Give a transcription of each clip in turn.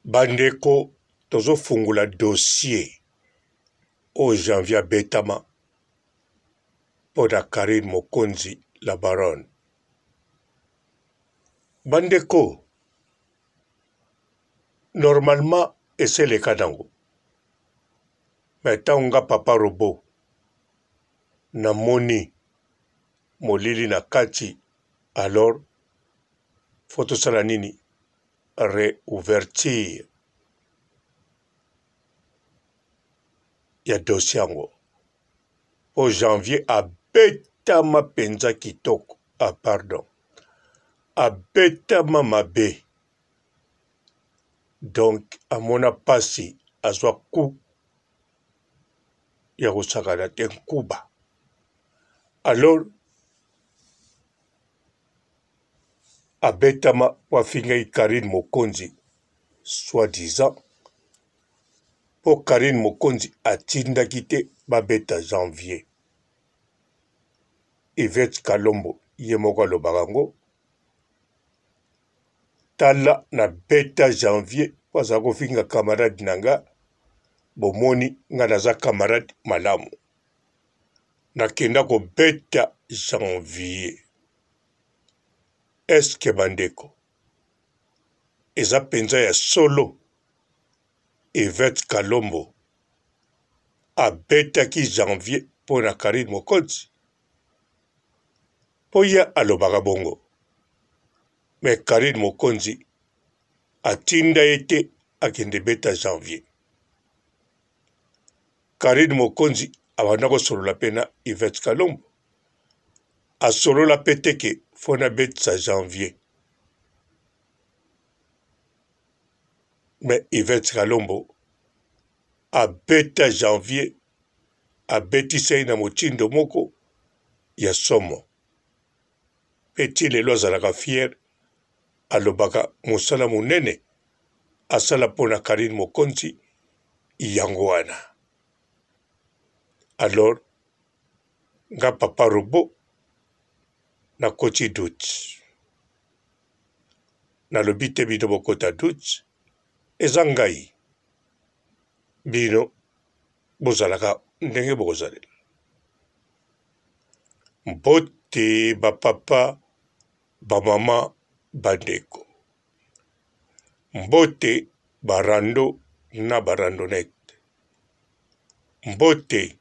Bandeko tozofungola dossier oyo Janvier abetama mpo na Carine Mokonzi la baronne. Bandeko, normalement esi eleka nango mais ntango nga papa robot namoni molili na kati alors faut tosala nini? Reouverture ya dossier yango po janvier abetama penza kitoko ah pardon abetama mabe donc amona pasi azwa coup ya kosakana te nkuba alors abetama po afingaki Carine Mokonzi soit disant po Carine Mokonzi atindaki te babeta Janvier. Yvette Kalombo ye moko alobaka yango tala na beta Janvier po azala kofinga camarade na nga bomoni nga naza camarade malamu nakenda kobeta Janvier. Est ce que ba ndeko eza penza ya solo Yvette Kalombo abetaki Janvier mpo na Carine Mokonzi? Mpo ye alobaka bongo mais Carine Mokonzi atinda ye te akende beta Janvier. Carine Mokonzi abanda kosolola mpe na Yvette Kalombo asolola pe te ke faut na betisa janvier mais Yvette Kalombo abeta janvier abetisa ye na motindo moko ya somo pe ti lelo azalaka fier alobaka mosala monene asala mpo na Carine Mokonzi yango wana alors Nga papa robot na koti doute nalobi te bino bokota doute eza ngai bino bozalaka ndenge bokozalela mbote ba papa ba mama bandeko mbote ba rando na ba randonnette mbote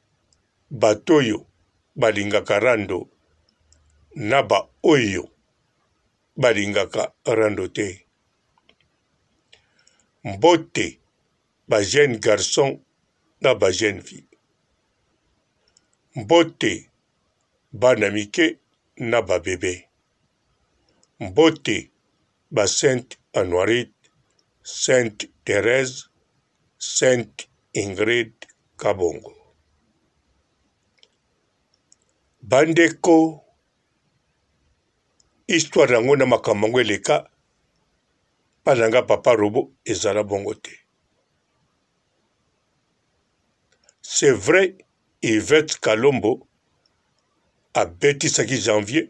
Bato oyo balingaka rando na ba oyo balingaka rando te. Mbote ba jeunes garçons na ba jeunes filles. Mbote bana mike na ba bebes. Mbote ba Sainte Anuarite, Sainte Therèse, Sainte Ingrid Kabongo. Bandeko, histoire yango na makambo yango eleka mpa na nga papa robo ezala bongo te. C'est vrai Yvette Kalombo abetisaki Janvier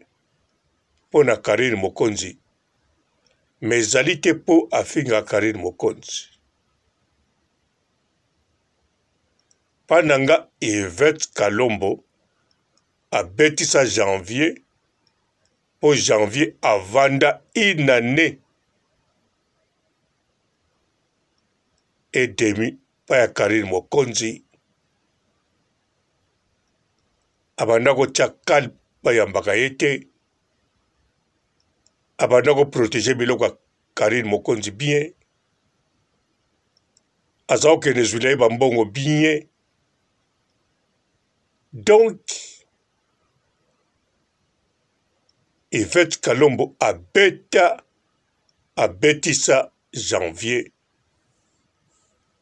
mpo na Carine Mokonzi mais ezali te mpo afinga Carine Mokonzi. Pa na nga Yvette Kalombo abetisa Janvier mpo Janvier avanda une annee et demi pa ya Carine Mokonzi abanda kotia calme bayambaka ye te abanda ko proteger biloko ya Carine Mokonzi bien aza kokende zwila ye bambongo bien donc Yvette Kalombo abeta abetisa Janvier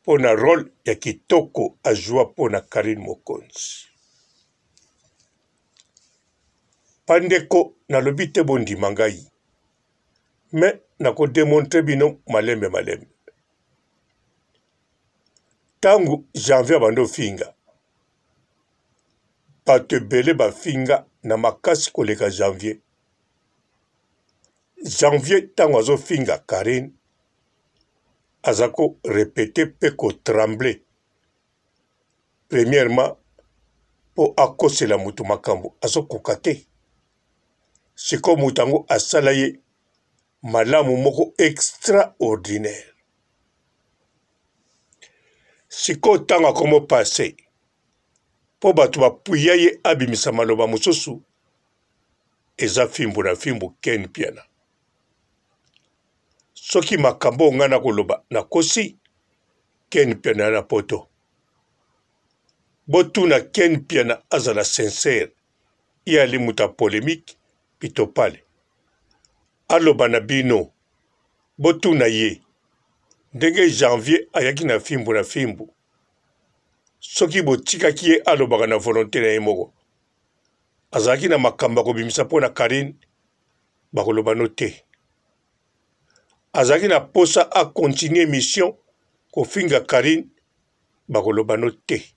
mpo na role ya kitoko azua mpo na Carine Mokonzi. Bandeko nalobi te bondima ngai mais nako demontre bino malembe malembe. Tango Janvier abandi ofinga bato ebele bafinga na makasi koleka Janvier. Janvier tango azofinga Carine. Aza ko repeter pe ko trembler. Premièrement po akosela mutu makambo azo koka te. Sikoyo mutu yango asala ye malamu moko extraordinaire. Sikoyo tango akomo passe po bato ba puya ye abimisa maloba mosusu eza fimbu na fimbu Ken Mpiana. Soki makambo oyo ngai nakoloba nakosi, Ken Mpiana na poto. Botuna Ken Mpiana azala sincère, ye ali moto ya polemique pitopale. Aloba na bino, botuna ye ndenge Janvier ayaki na fimbu na fimbu. Soki botikaki ye alobaka na volonte na ye moko, azalaki na makambo ya kobimisa mpo na Carine, bakoloba no te. Azalaki na posa a continuer mission kofinga Carine, bakoloba no te.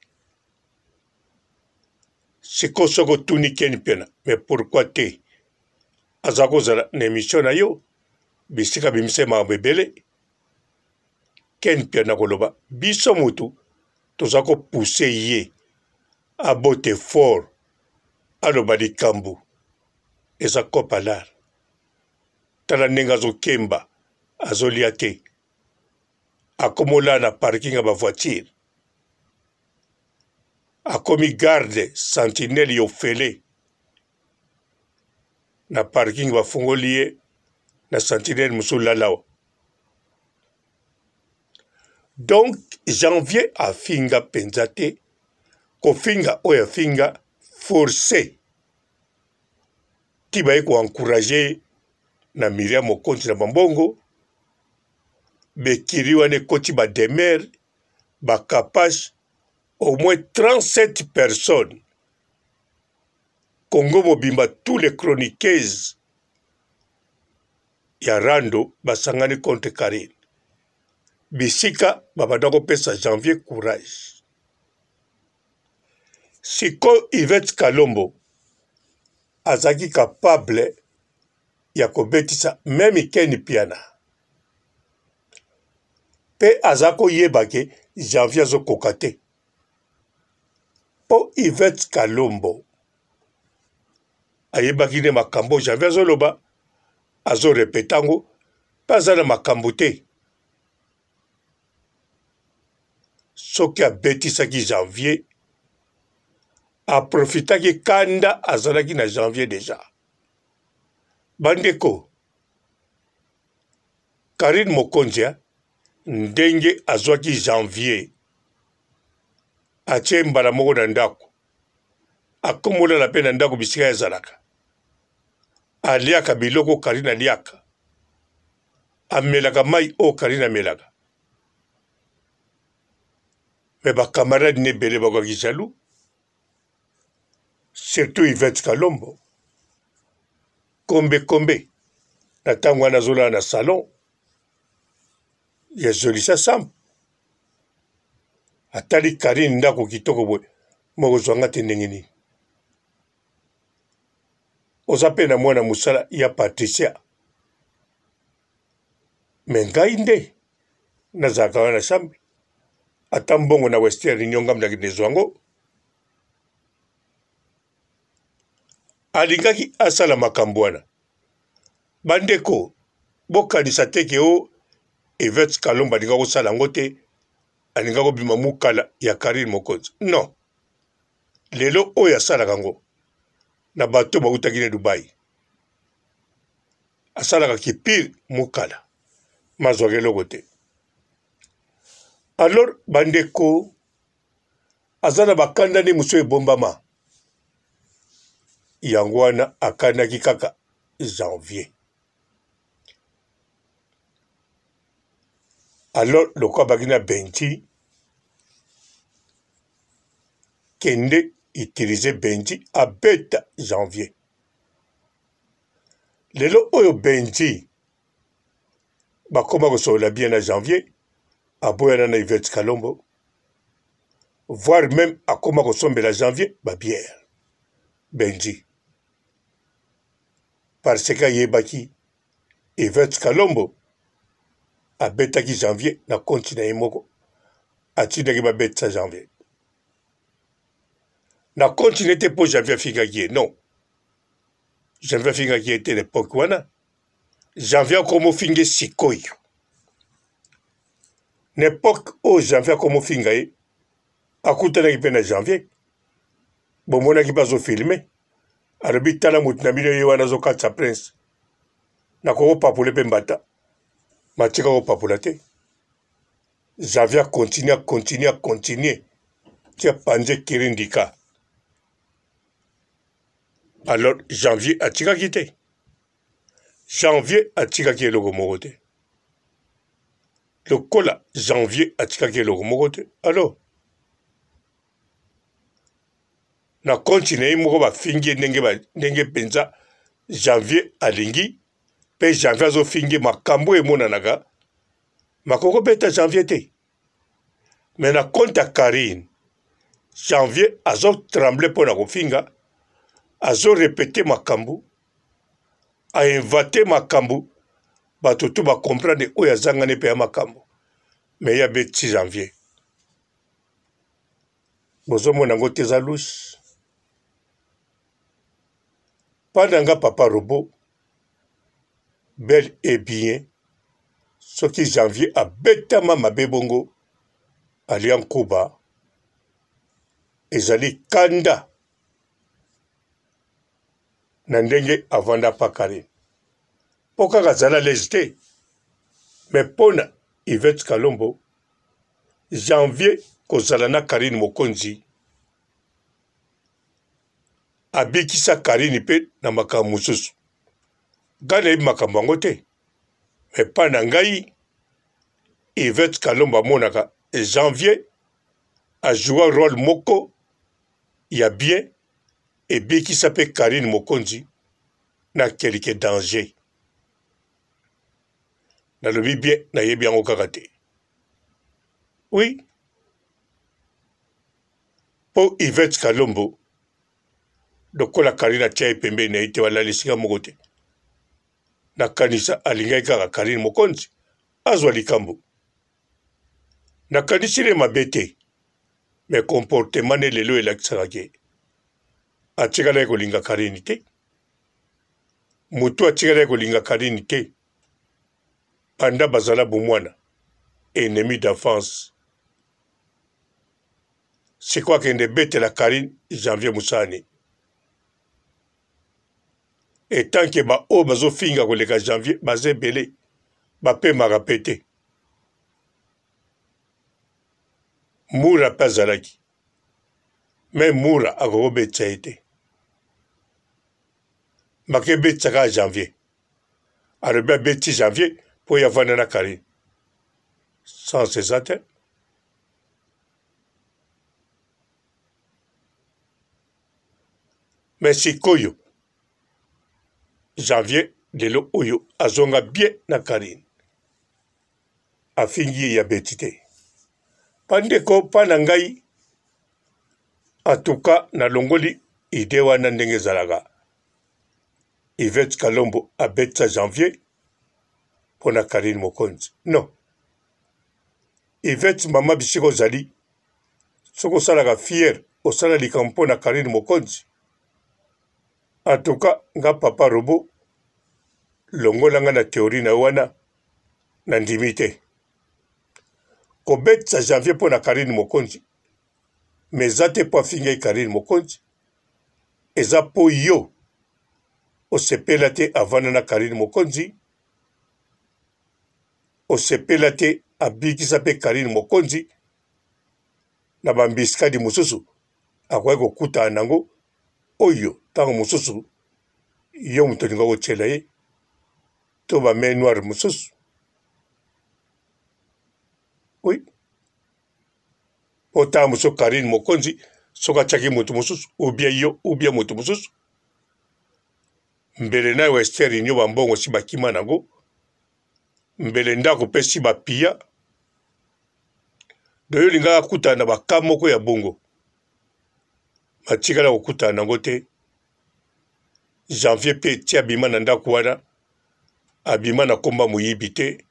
Sikoyo soki otuni Ken Mpiana mais pourquoi te aza kozala na emission na yo bisika abimisa ye makambo ebele Ken Mpiana koloba biso mutu toza ko pousser ye abote fort aloba likambo eza coop alar tala ndenge azokemba azolia te akomolala na parking ya ba voiture akomi garde sentinelle ya ofele na parking bafungoli ye na sentinelle mosusu lalawa donc janvier afinga mpenza te kofinga oyo afinga force ti baye koencourage ye na miriam mokonzi na bambongo bekiri wana ekoti bademere bakapache au moins 37 personnes Congo mobimba tous les chroniqueuses ya rando basangani contre Carine bisika babanda kopesa Janvier courage sikoyo Yvette Kalombo azalaki capable ya kobetisa meme Ken Piana pe aza koyeba ke Janvier azokoka te po Yvette Kalombo ayebaki nde makambo Janvier azoloba azo repete yango pe aza na makambo te soki abetisaki Janvier aprofitaki kanda azalaki na Janvier deja bandeko Carine Mokonzi ndenge azwaki Janvier atie mbala moko na ndako akomolala mpe na ndako bisika azalaka aliaka biloko Carine aliaka amelaka mai oyo Carine amelaka me bakamarade ne ebele bakwaki jaloux surtout Yvette Kalombo kombe kombe na ntango wana azolala na salon ya Jolisa Sam atali Karine ndako kitoko boye mokozwa nga te ndenge nini oza mpe na mwana mosala ya Patricia me ngai nde nazalaka wana na chambre ata mbongo na Western Union ngambo nakende zwa yango alingaki asala makambo wana bandeko bokanisa te ke o Yvette Kalombo alingaki kosala yango te alingaki kobima mukala ya Carine Mokonzi non lelo oyo asalaka yango na bato bautaki na Dubai asalaka kipire mukala mazwaka eloko te alors bandeko aza na bakanda nde mosusu ebombama yango wana akanaki kaka janvier alors lokola baki na benji kende utilize benji abeta janvier lelo oyo benji bakoma kosolola bien na janvier aboyana na Yvette Kalombo voire même akoma kosombela janvier ba bière Benji parce que ayebaki Yvette Kalombo Abetaki Janvier na compte na ye moko. Atindaki babetisa Janvier. Na compte ne te mpo Janvier afingaki ye. Non. Janvier afingaki ye te na epoque wana. Janvier akomofinge sikoyo. Na epoque oyo Janvier akomofinga ye, akutanaki mpe na Janvier. Bomonaki mpe azofilme. Alobi tala moto na bino ye wana azokatisa prince. Nakokopapule mpe mbata. Matika kopapula te. Janvier akontinue akontinue akontinue ti apanze kirindika. Alors Janvier atikaki te. Janvier atikaki eloko moko te. Lokola Janvier atikaki eloko moko te, alors na konti na ye moko bafingi ye ndenge, ndenge mpenza Janvier alingi mpe Janvier azofingi makambo oyo emonanaka makoki kobeta Janvier te. Mais na compte ya Carine, Janvier azo tremble mpo na kofinga, azo repete makambo, a invente makambo, bato tu ba comprendre oyo azangani mpe ya makambo. Mais ye abeti Janvier. Bozomona yango te eza louche. Pa na nga papa robot bel et bien soki janvier abetama mabe bongo alia nkuba ezali kanda na ndenge avanda pa Carine mpo kaka azala lezi te me mpona Yvette Kalombo janvier kozala na Carine Mokonzi abikisa Carine pe na makambo mosusu. Ngai nayebi makambo yango te. Mais pa na ngai Yvette Kalombo amonaka Janvier a joua role moko ya bien ebikisa pe Carine Mokonzi na quelque danger. Nalobi bien nayebi yango kaka te. Oui. Po Yvette Kalombo lokola Carine atia ye pembeni na ye te balala esika moko te. Nakanisa alingaki kaka Carine Mokonzi azwa likambo. Nakanisi ne mabe te mais comportement ne lelo elakisaka ke atikalaki kolinga Carine te. Moto atikalaki kolinga Carine te banda bazala bomwana ennemi d'enfance. Sikoyo akende betela Carine Janvier Musani etant que ba oyo bazo finga koleka Janvier baza ebele bapemaka pe te. Mura pe azalaki mais Mura akoki kobetisa ye te. Make betisa kaka Janvier. Alobi abeti Janvier po ye avanda na Carine. Sens eza te. Mais sikoyo janvier lelo oyo azonga bien na Carine afingi ye ya beti te bandeko mpa na ngai en tout cas nalongoli idee wana ndenge ezalaka Yvette Kalombo abetisa janvier mpo na Carine Mokonzi non Yvette mama bisika ozali soki osalaka fier osala likambo mpo na Carine Mokonzi en tout cas nga papa robot longola nga na theorie na yo wana na ndimi te kobetisa janvier mpo na Carine Mokonzi mais eza te mpo afingaki Carine Mokonzi eza mpo yo osepela te avanda na Carine Mokonzi osepela te abikisa pe Carine Mokonzi na ba mbiskadi mosusu akoki kokutana nango oyo ntango mosusu yo moto olinga kotyela ye to ba main noire mosusu oui po ntango mosusu Carine Mokonzi soki atyaki moto mosusu ou bien yo ou bien moto mosusu mbele nayo Esther Inyo bambongo si bakima nango mbele ndako mpe si bapiya doyo olingaka akutana na baka moko ya bongo batikala kokutana nango te janvier mpe ti abima na ndako wana abima na komba moyibi te.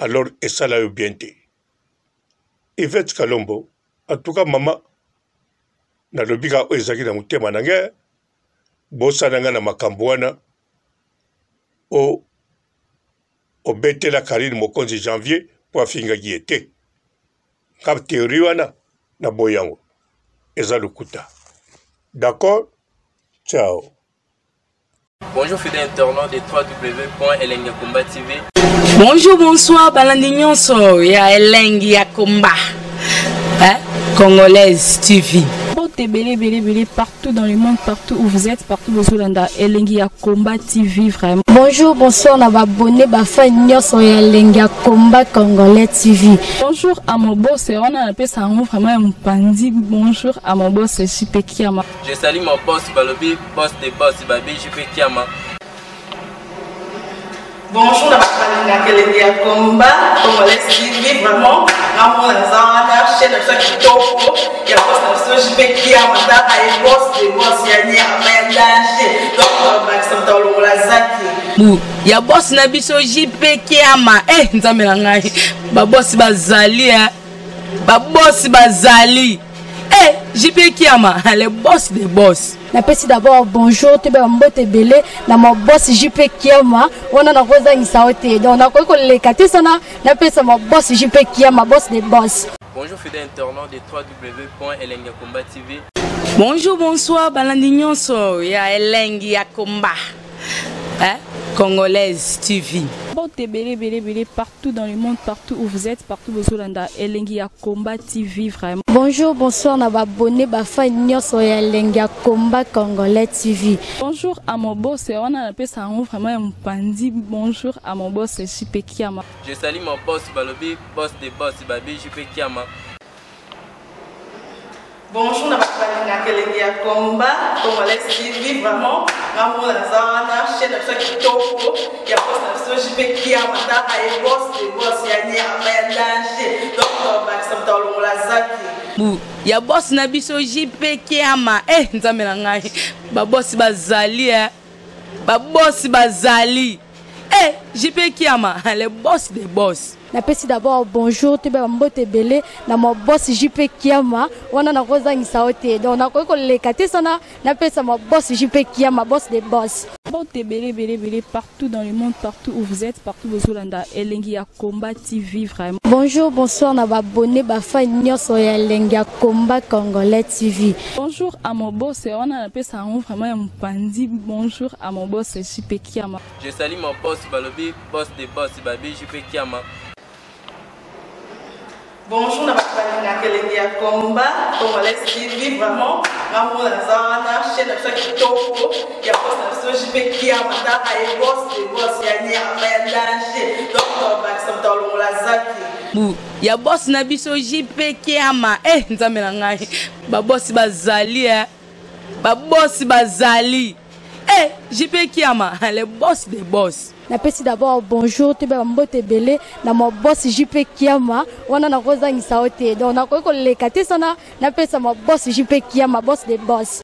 alors esala yo bien te. Yvette Kalombo, en tout cas mama, nalobi kaka oyo ezalaki na motema na ngai, bosana ngai na makambo wana o obetela Carine Mokonzi Janvier mpo afingaki ye te. Nga théorie wana na boyi yango, eza lokuta. D'accord? Ciao. Bonjour fidèles internautes de www.elengiyakomba TV. Bonjour, bonsoir, balandi nyonso ya Elengi ya Komba. Hein? Congolaise TV. Mbote ebele ebele ebele partout dans le monde, partout où vous êtes, partout bozolanda Elengi ya Combat TV vraiment. Bonjour, bonsoir na ba abonné ba fan nyonso ya Elengi ya Combat Congolais TV. Bonjour à mon boss, wana napesa yango vraiment ya mopanzi. Bonjour à mon boss JP Kiama. Je salue mon boss balobi boss de boss babi JP Kiama. Bonjour na bato balingaka elengi ya combat congolais TV vraiment ngamona naza wana chaîne na biso ya kitoko ya boss na biso JP Kiama tala ye boss de boss ya nyama ya danger donc bakisa moto alongola zaki bu ya boss na biso JP Kiama eh nzambe na ngai ba boss bazali eh ba boss bazali eh JP Kiama le boss de boss. Napesi d'abord bonjour toyeba mbote ebele na ma boss JP Kiama wana nakozangisa yo te donc nakoki koleka te sana napesa ma boss JP Kiama boss de boss. Bonjour fidèles internautes de www.elengiyakomba TV. Bonjour, bonsoir, balandi nyonso ya Elengi ya Komba. Hein? Congolaise TV. Mbote ebele ebele ebele partout dans le monde, partout où vous êtes, partout bozolanda Elengi ya Combat TV vraiment. Bonjour, bonsoir na ba abonné ba fan nyonso ya Elengi ya Combat Congolais TV. Bonjour à mon boss, wana napesa yango vraiment ya mopanzi. Bonjour à mon boss JP Kiama. Je salue mon boss balobi boss de boss babi JP Kiama. Bonjour na bato balingaka elengi ya combat congolais TV vraiment ngamona naza wana chaîne na biso ya kitoko ya boss na biso JP Kiama tala ye boss de boss ya nyama ya danger donc bakisa moto alongola zaki bu ya boss na biso JP Kiama eh nzambe na ngai ba boss bazali eh ba boss bazali eh JP Kiama le boss de boss. Napesi d'abord bonjour toyeba mbote ebele na ma boss JP Kiama wana nakozangisa yo te donc nakoki koleka te sana napesa ma boss JP Kiama boss de boss. Mbote ebele ebele ebele partout dans le monde, partout où vous êtes, partout bozolanda Elengi ya Combat TV vraiment. Bonjour, bonsoir na ba abonné ba fan nyonso ya Elengi ya Combat Congolais TV. Bonjour à mon boss, wana napesa yango vraiment ya mopanzi. Bonjour à mon boss JP Kiama. Je salue mon boss balobi boss de boss babi JP Kiama. Bonjour na bato balingaka elengi ya combat congolais TV vraiment ngamona naza wana chaîne na biso ya kitoko ya boss na biso JP Kiama tala ye boss de boss ya nyama ya danger donc bakisa moto alongola zaki bu ya boss na biso JP Kiama eh nzambe na ngai ba boss bazali eh ba boss bazali eh JP Kiama le boss de boss. Napesi d'abord bonjour toyeba mbote ebele na ma boss JP Kiama wana nakozangisa yo te donc nakoki koleka te sana napesa ma boss JP Kiama boss de boss.